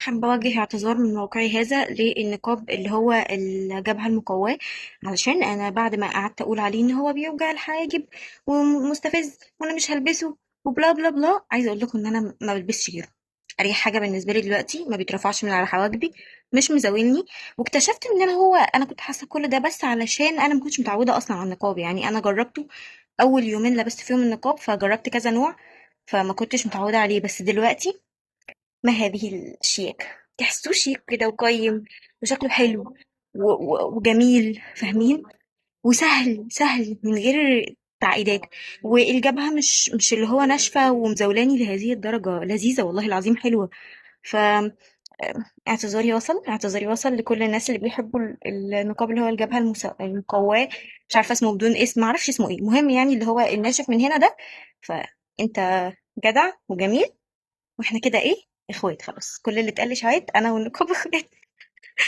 حابة أوجه اعتذار من موقعي هذا للنقاب اللي هو الجبهة المقواه، علشان أنا بعد ما قعدت أقول عليه إن هو بيوجع الحاجب ومستفز وأنا مش هلبسه وبلا بلا بلا، عايزة أقول لكم إن أنا ما بلبسش غيره. أريح حاجة بالنسبة لي دلوقتي، ما بيترفعش من على حواجبي، مش مزاولني. واكتشفت إن أنا كنت حاسة كل ده بس علشان أنا ما كنتش متعودة أصلا على النقاب. أنا جربته أول يومين لبست فيهم النقاب، فجربت كذا نوع فما كنتش متعودة عليه، بس دلوقتي ما هذه الشياكة، تحسوه شيك كده وقيم وشكله حلو وجميل، فاهمين؟ وسهل، سهل من غير تعقيدات. والجبهة مش اللي هو ناشفة ومزولاني لهذه الدرجة، لذيذة والله العظيم، حلوة. اعتذاري وصل، اعتذاري وصل لكل الناس اللي بيحبوا النقاب اللي هو الجبهة المقواه، مش عارفة اسمه بدون اسم، معرفش اسمه ايه، المهم اللي هو الناشف من هنا ده. فانت جدع وجميل، واحنا كده ايه، اخوات خلاص. كل اللي اتقال شهادات، انا والنقاب اخوات.